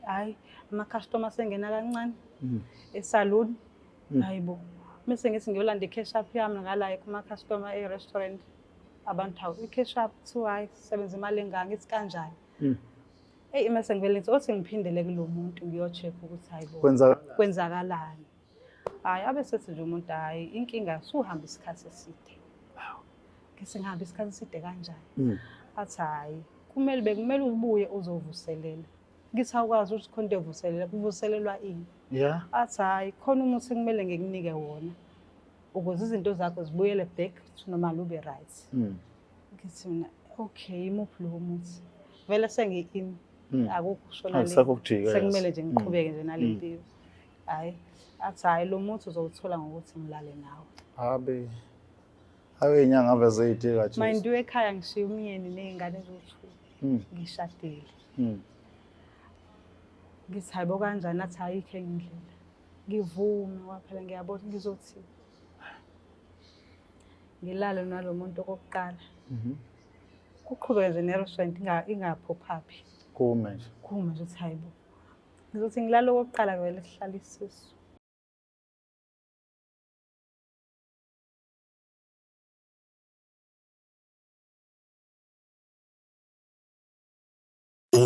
Hhayi, ama-customer asengena kancane esaluni. Hayi bo, mese ngithi ngiyolanda i-cash up yami ngala kuma-customer e-restaurant. Abantu hawu, i-cash up kuthiwa hhayi sisebenza imali engaka, ngithi kanjani? Eyi, mese ngivele ngithi othi ngiphindele kulo muntu ngiyo-check ukuthi hayi bo, Kwenzakalani? Kwenzakalani? Hhayi, abe sethi nje umuntu hhayi, inkinga suhamba isikhathi eside. Ngithi ngihamba isikhathi eside kanjani? Athi hhayi, kumele bekumele ubuye uzovuselela. Ngithi awukwazi ukuthi khona into evuselela, kuvuselelwa ini? Athi hhayi, khona umuthi ekumele ngikunike wona ukuze izinto zakho zibuyele back to normal, ube right. Ngithi mina okay, imuphi lowo muthi? Vele sengi-in, akukho kushona le. Akusekho ukujika, yes. Sekumele nje ngiqhubeke nje nale mpilo. Hhayi, athi hhayi lo muthi uzowuthola ngokuthi ngilale nawe. Abe. Abe inyanga ave zeyidika Jesu. Mind you, ekhaya ngishiya umyeni ney'ngane eziwu-2. Ngishadile. Ngithi hayi bo kanjani, athi ayikho enye indlela. Ngivume ngoba phela ngiyabona ngizothi ngilale nalo muntu okokuqala. Kuqhubeke nje ne-restaurant ingaphophaphi. Kume nje. Kume nje uthi hayi bo. Ngizothi ngilale okokuqala vele sihlale isisu.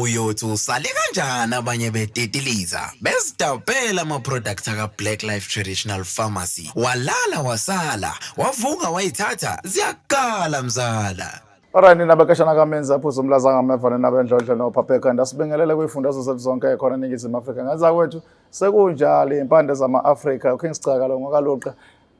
Uyothi usale kanjani abanye betitiliza bezidabhela ama-product aka-Black Life Traditional Pharmacy, walala wasala wavuka wayithatha ziyakala mzala. Alright, nina bekashana kamenzi aphuza umlaza ngameva, nina bendlondlo nophapheka, asibingelele kwifundazo zethu zonke khona eNingizimu Afrika. Ngenza kwethu sekunjalo impande zama-Afrika, uKing Sicaka lo ngokaluqa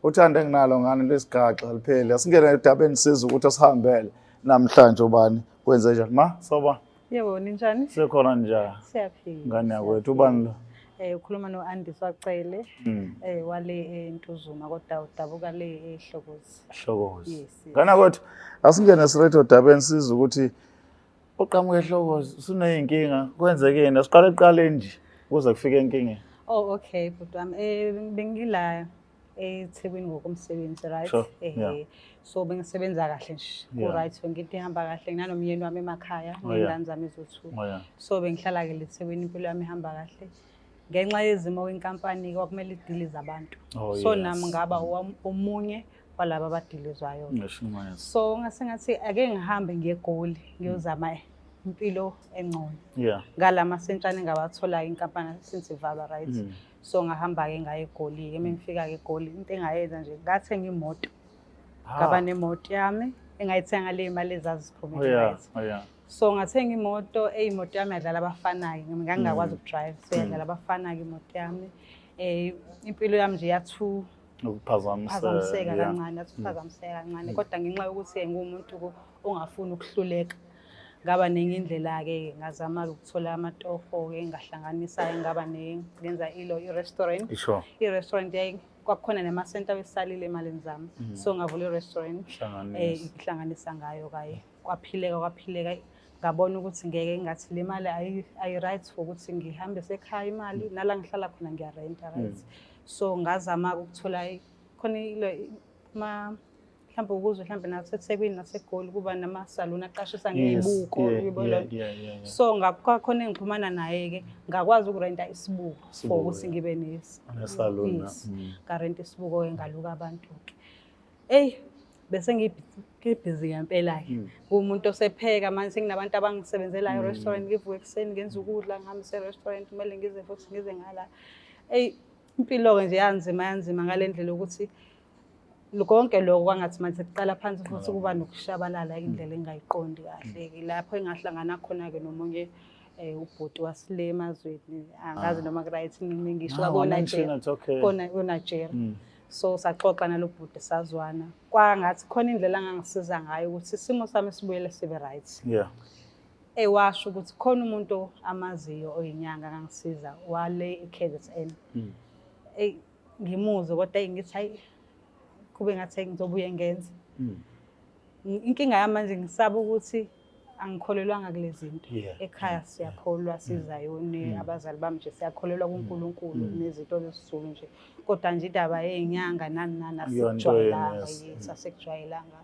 uthando enginalo ngani lwesigaxa lipheli. Asingene edabeni siza ukuthi asihambele namhlanje ubani kwenze njani ma soba. Yebo, ninjani? Sekhona njani? Siyaphila. Ngane yakwethu, ubani lo? Ukhuluma no-Andiswa Cele, wale eNtuzuma kodwa udabuka le eHlokozi. Hlokozi. Yes, yes. Ngane yakwethu, asingene straight odabeni siza ukuthi uqhamuka eHlokozi usuneyinkinga kwenzekeni, asiqale ekuqaleni nje kuze kufike enkingeni. Oh okay, bhuti wami. Bengila eThekwini ngokomsebenzi, right? Sure, yeah. So bengisebenza kahle nje. Ku right, yonke into ihamba kahle. Nginanomyeni wami emakhaya, ney'ngane zami eziwu-2. So bengihlala ke eThekwini, impilo yami ihamba kahle. Ngenxa yezimo kwinkampani kwakumele idilize abantu. So nami ngaba omunye walaba abadilizwayo. Ngisho yes. So ngase ngathi ake ngihambe ngiye eGoli ngiyozama impilo engcono. Ngala masentshane engawatholayo inkampani since ivalwa, right? So ngahamba-ke ngaya eGoli-ke. Uma ngifika-ke eGoli, into engayenza nje ngathenga imoto. Ngaba nemoto yami engayithenga ngale mali ezaziphumile, right? So ngathenga imoto, imoto yami yadlala abafana-ke, ngangingakwazi ukudrive, so yadlala abafana-ke imoto yami. Impilo yami nje yathu Ukuphazamiseka, phazamiseka kancane, yathi ukuphazamiseka kancane. Kodwa ngenxa yokuthi nguwumuntu ongafuni ukuhluleka, ngaba nenye indlela-ke, ngazama-ke ukuthola amatoho-ke, ngahlanganisa-ke, ngaba ngenza ilo i-restaurant. I-restaurant kwakukhona namasenta abesalile emalini zami. So ngavula i-restaurant, ngihlanganisa ngayo kaye. Kwaphileka, kwaphileka. Ngabona ukuthi ngeke ngathi le mali ayi-right for ukuthi ngihambise ekhaya imali, nala ngihlala khona ngiyarenta, right? So ngazama ukuthola khona ilo ma mhlawumbe ukuzwe mhlawumbe naseThekwini naseGoli kuba namasaluni aqashisa ngezibuko, uyabo loo nto. So ngakhona engixhumana naye-ke, ngakwazi ukurenta isibuko for Isibuko, ukuthi ngibe Nesaluni, Yes. Ngarenta isibuko-ke, ngaluka abantu-ke. Eyi, bese ngibhizi ngempela-ke. Kuwumuntu osepheka manje, senginabantu abangisebenzelayo e-restaurant, ngivuke ekuseni ngenza ukudla, ngihambise e-restaurant, kumele ngize futhi ngize ngala. Eyi, impilo-ke nje yanzima, yanzima ngale ndlela yokuthi konke lokho kwangathi manje sekuqala phansi futhi kuba nokushabalala indlela engingayiqondi kahle. Lapho engahlangana khona-ke nomunye ubhuti wasile emazweni, angazi noma ku-right ngisho No, mention it, okay. ko-Nigeria. So saxoxa nalo bhuti, sazwana. Kwangathi khona indlela angangisiza ngayo ukuthi isimo sami sibuyele sibe right. Washo ukuthi khona umuntu amaziyo oyinyanga angangisiza wale e-KZN. Ngimuzwe kodwa ngithi hayi kube ngathi ngizobuye ngenze. Inkinga yami manje ngisaba ukuthi angikholelwanga kule zinto. Ekhaya siyakholwa, sizayoni, abazali bami nje siyakholelwa kuNkulunkulu nezinto zesiZulu nje. Kodwa nje indaba yezinyanga nani nani Iyona into asikujwayelanga, yenu, yes. yes, asikujwayelanga.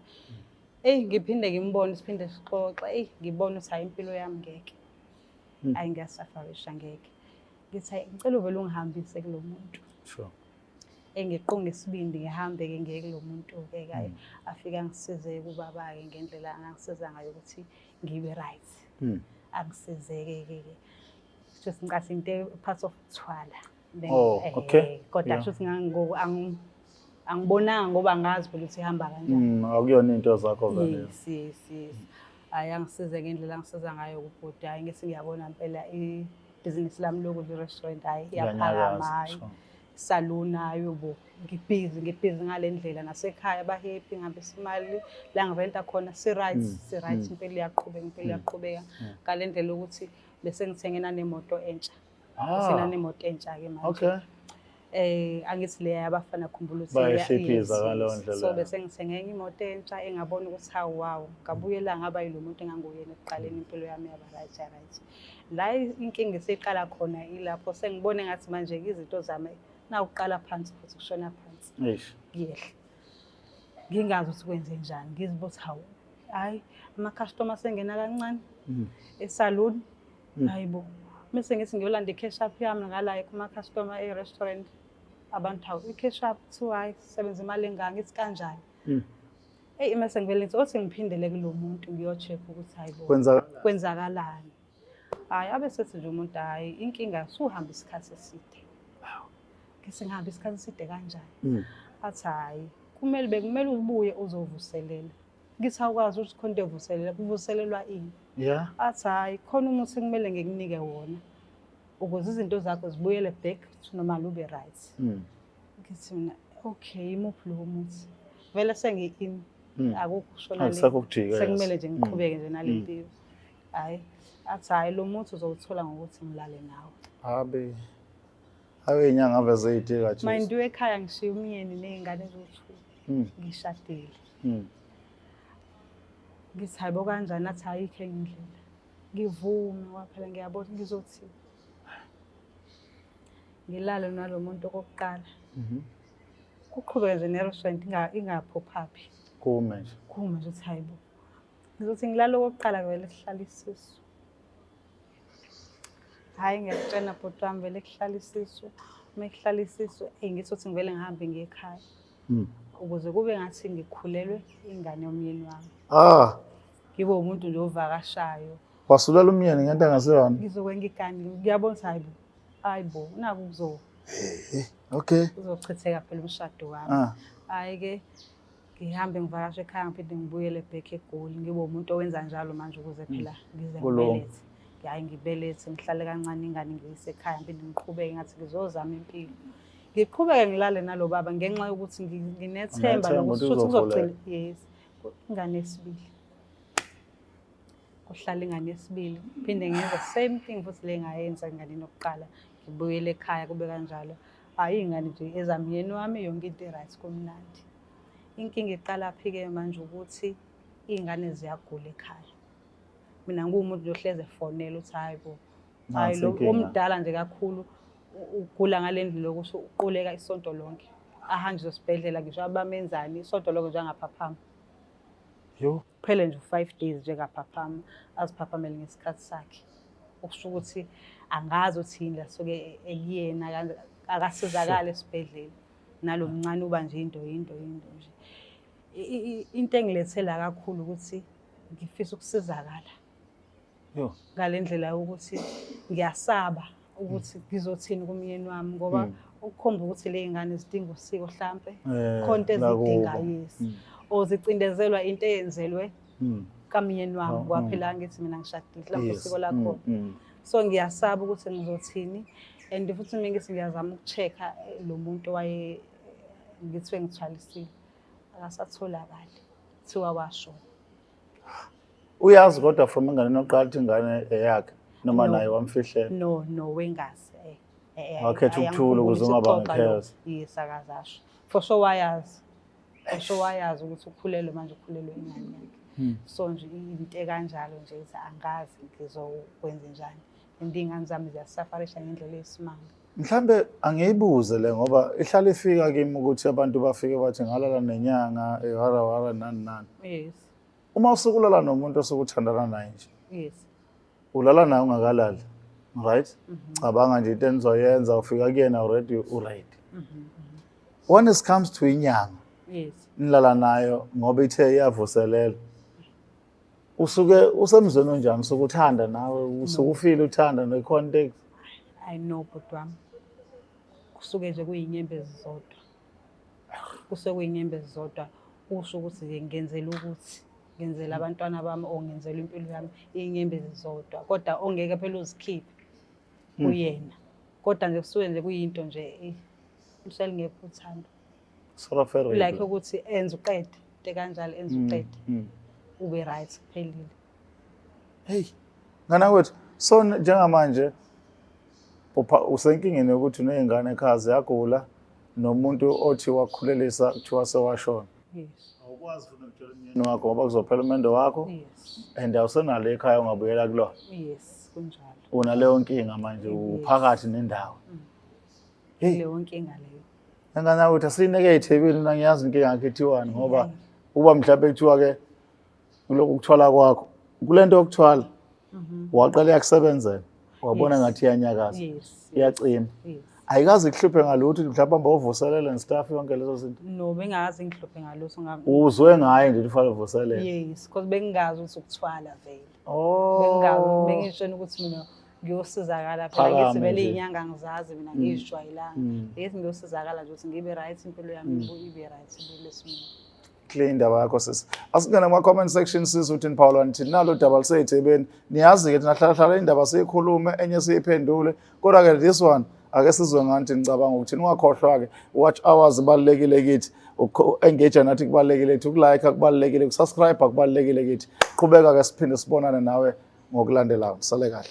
Eyi, ngiphinde ngimbone, siphinde sixoxe. Eyi, ngibone ukuthi hayi impilo yami ngeke. Hayi, ngiyasafarisha ngeke. Ngithi hayi, ngicela uvele ungihambise kulo muntu. Engiqonga isibindi ngihambe-ke ngiye kulo muntu-ke kaye afike angisize kubaba-ke ngendlela angangisiza ngayo ukuthi ngibe right. Angisize-ke ke just ngicathi into part of ukuthwala. Then, Oh, okay. Kodwa kusho ukuthi angibonanga ngoba angazi phela ukuthi ihamba kanjani. Akuyona into zakho vele. Yes. Hhayi, angisize ngendlela angisiza ngayo kubhuti. Hhayi, ngithi ngiyabona impela ibhizinisi lami lokudla i-restaurant, hhayi, iyaphakama, Iyanyakaza, hhayi. Salon, hhayi bo, ngibhizi, ngibhizi ngale ndlela. Nasekhaya ba-happy, ngihambisa imali la ngirenta khona, si-right, si-right, impilo iyaqhubeka, impilo iyaqhubeka. Ngale ndlela yokuthi bese ngithenge nanemoto entsha. Sinanemoto entsha-ke manje. Angithi leya yabafana, khumbula ukuthi Bayayihliphiza yes, ngaleyo yes. ndlela. So bese ngithenge enye imoto entsha engabona ukuthi hawu, wow, ngabuyela ngaba yilo muntu enganguyena ekuqaleni, impilo yami yaba right, ya right. La inkinga isiqala khona ilapho sengibone ngathi manje izinto zami nawuqala phansi futhi kushona phansi. Ngiyehla. Ngingazi ukuthi kwenze njani, ngizibuza ukuthi hawu, hayi, ama-customer sengena kancane esaluni. Hayibo. Mese ngithi ngiyolanda i-cash up yami ngala kuma-customer e-restaurant. Abantu hawu, i-cash up kuthiwa hayi, sisebenza imali engaka, ngithi kanjani? Eyi, mase ngivele ngithi othi ngiphindele kulo muntu ngiyo-check ukuthi hayibo. Kwenzakalani? Hhayi, abe sethi nje umuntu hhayi, inkinga suhamba isikhathi eside. Ngithi ngihamba isikhathi eside kanjani? Athi hhayi, bekumele ubuye uzovuselela. Ngithi awukwazi ukuthi khona into evuselela, kuvuselelwa ini? Athi hhayi, khona umuthi kumele ngikunike wona ukuze izinto zakho zibuyele back to normal, ube right. Ngithi mina okay, imuphi lowo muthi? Vele sengi-in, akukho kushona le. Akusekho ukujika, yes. Sekumele nje ngiqhubeke nje nale mpilo. Hhayi, athi hhayi, lo muthi uzowuthola ngokuthi ngilale nawe. Abe. Abe inyanga ave zeyidika Jesu. Mind you, ekhaya ngishiya umyeni ney'ngane eziwu-2. Ngishadile. Ngithi hayibo kanjani, athi ayikho enye indlela. Ngivume waphela ngiyabona ngizothi ngilale nalo muntu okokuqala. Kuqhubeke nje ne-restaurant ingaphophaphi. Kume nje. Kume nje uthi hayibo. Ngizothi ngilale okokuqala vele kuhlala isisu. Hhayi, ngiyakutshena bhuti wami, vele kuhlala isisu. Uma kuhlala isisu, eyi ngithi uthi ngivele ngihambe ngiye ekhaya. Ukuze kube ngathi ngikhulelwe ingane yomyeni wami. Ngibe umuntu nje ovakashayo. Wasulela umyeni ngento engasiyona? Ngizokwenza igane, ngiyabona ukuthi hayibo. Hayibo, naku kuzo. Kuzochitheka phela umshado wami. Hhayi-ke ngihambe ngivakashe ekhaya ngiphinde ngibuyele back eGoli. Ngibe umuntu owenza njalo manje ukuze phela ngize ngibelethe. Hhayi, ngibelethe ngihlale kancane ingane ngiyise ekhaya ngiphinde ngiqhubeke ngathi ngizozama impilo. Ngiqhubeke ngilale nalo baba ngenxa yokuthi nginethemba Unethemba lokuthi ukuthi futhi uzovuleka. kuzogcina. Yes, ingane yesibili. Kuhlala ingane yesibili. Phinde ngenze same thing futhi le ngayenza enganeni yokuqala. Ngibuyele ekhaya kube kanjalo. Hhayi, iy'ngane nje ezamyeni wami yonke into i-right kumnandi. Inkinga iqala phi-ke manje ukuthi iy'ngane ziyagula ekhaya. Mina ngiwumuntu nje ohlezi efonela ukuthi hhayi bo, hhayi Nansi lo inkinga. omdala nje kakhulu ugula ngale ndlela yokuthi uquleka isonto lonke. Ahanjiswe esibhedlela ngisho abamenzani isonto lonke nje angaphaphama. Kuphele nje u-5 days nje engaphaphama, aziphaphamele ngesikhathi sakhe. Okusho ukuthi angazi ukuthi yini lasuke ekuyena, akasizakali esibhedlela. Nalo mncane uba nje into, into, into nje. Into engilethela kakhulu ukuthi ngifisa ukusizakala. Ngale ndlela yokuthi ngiyasaba ukuthi ngizothini kumyeni wami ngoba ukukhomba ukuthi le ngane zidinga usiko hlampe, khona into ezidinga, yes. Or zicindezelwa into eyenzelwe kamyeni wami, ngoba phela ngithi mina ngishadile, mhlawumbe usiko lakhona. So ngiyasaba ukuthi ngizothini, and futhi mina ngithi ngiyazama uku-check-a lo muntu owaye ngithiwe ngithwalisile, akasatholakali, kuthiwa washona. Uyazi kodwa from enganeni yokuqala ukuthi ingane eyakhe noma No. naye wamfihlela? No, no, wengazi. Wakhetha ukuthula ukuze Angikhumbuli ungabanga sixoxa lo. chaos. Yes, akazasho. For sure wayazi. For sure wayazi ukuthi ukhulelwe manje, ukhulelwe ingane yakhe. So nje into ekanjalo nje ithi angazi ngizokwenza njani. And iy'ngane zami ziyasafarisha ngendlela eyisimanga. Mhlambe angiyibuze le ngoba ihlala ifika kimi ukuthi abantu bafike bathi ngalala nenyanga ehara wara nani nani. Uma usuke ulala nomuntu osuke uthandana naye nje. Ulala naye ungakalali. Right? Cabanga nje into enizoyenza, ufika kuyena already u-ready. When it comes to inyanga, nilala nayo ngoba ithe iyavuselela, usuke usemzweni onjani? Usuke uthanda nawe, usuke ufile uthanda ne-contact? I know, bhuti wami, kusuke nje kuyinyembezi zodwa, kusuke kuyinyembezi zodwa. Usho ukuthi-ke ngenzela ukuthi ngenzela abantwana bami or ngenzela impilo yami, iy'nyembezi zodwa, kodwa ongeke phela uzikhiphe kuyena. Kodwa nje kusuke nje kuyinto nje, lusuke lingekho uthando. Sort of a rape. Like ukuthi enze uqede, into kanjalo, enze uqede, ube right, kuphelile. Hey, ngana kwethu, so njengamanje usenkingeni yokuthi uney'ngane ekhaya ziyagula, nomuntu othi wakhulelisa kuthiwa sewashona. Awukwazi futhi nokutshela umyeni wakho ngoba kuzophela umendo wakho and awusenalo ekhaya ongabuyela kulona. Yes, kunjalo. Unaleyo nkinga manje, uphakathi nendawo. Hey. Leyo nkinga leyo. Ngane ukuthi asineke ey'thebeni, mina ngiyazi inkinga yakho ithiwani, ngoba uba mhlawumbe kuthiwa-ke kulokhu kuthwala kwakho, kule nto yokuthwala waqala yakusebenzela, wabona ngathi iyanyakaza, iyacima, ayikaze ikuhluphe ngalutho, mhlawumbe hamba uvuselele and stuff, yonke lezo zinto? No, bengazi ngihluphe ngalutho. Uzwe ngaye nje ukuthi ufanele uvuselele? Yes, because bengingazi ukuthi ukuthwala vele. Oh. Bengingazi, bengitshela ukuthi mina ngiyosizakala phela. Phakame Ngithi vele nje. iy'nyanga ngizazi mina, ngiyijwayelanga. Ngithi ngiyosizakala nje ukuthi ngibe right, impilo yami ibe right, ibuyele esimeni. Clear indaba yakho, sisi. Asingene kuma-comment section sisi uthi niphawula nithini nalo daba lisey'thebeni. Niyazi-ke thina hlala hlala indaba siyikhulume, enye siyiphendule, kodwa-ke this one ake sizwe ngani, nicabanga ukuthini. Ungakhohlwa-ke, watch hours ibalulekile kithi, uku-engage nathi kubalulekile kithi, uku-like kubalulekile, uku-subscribe kubalulekile kithi. Qhubeka-ke, siphinde sibonane nawe ngokulandelayo. Sale kahle.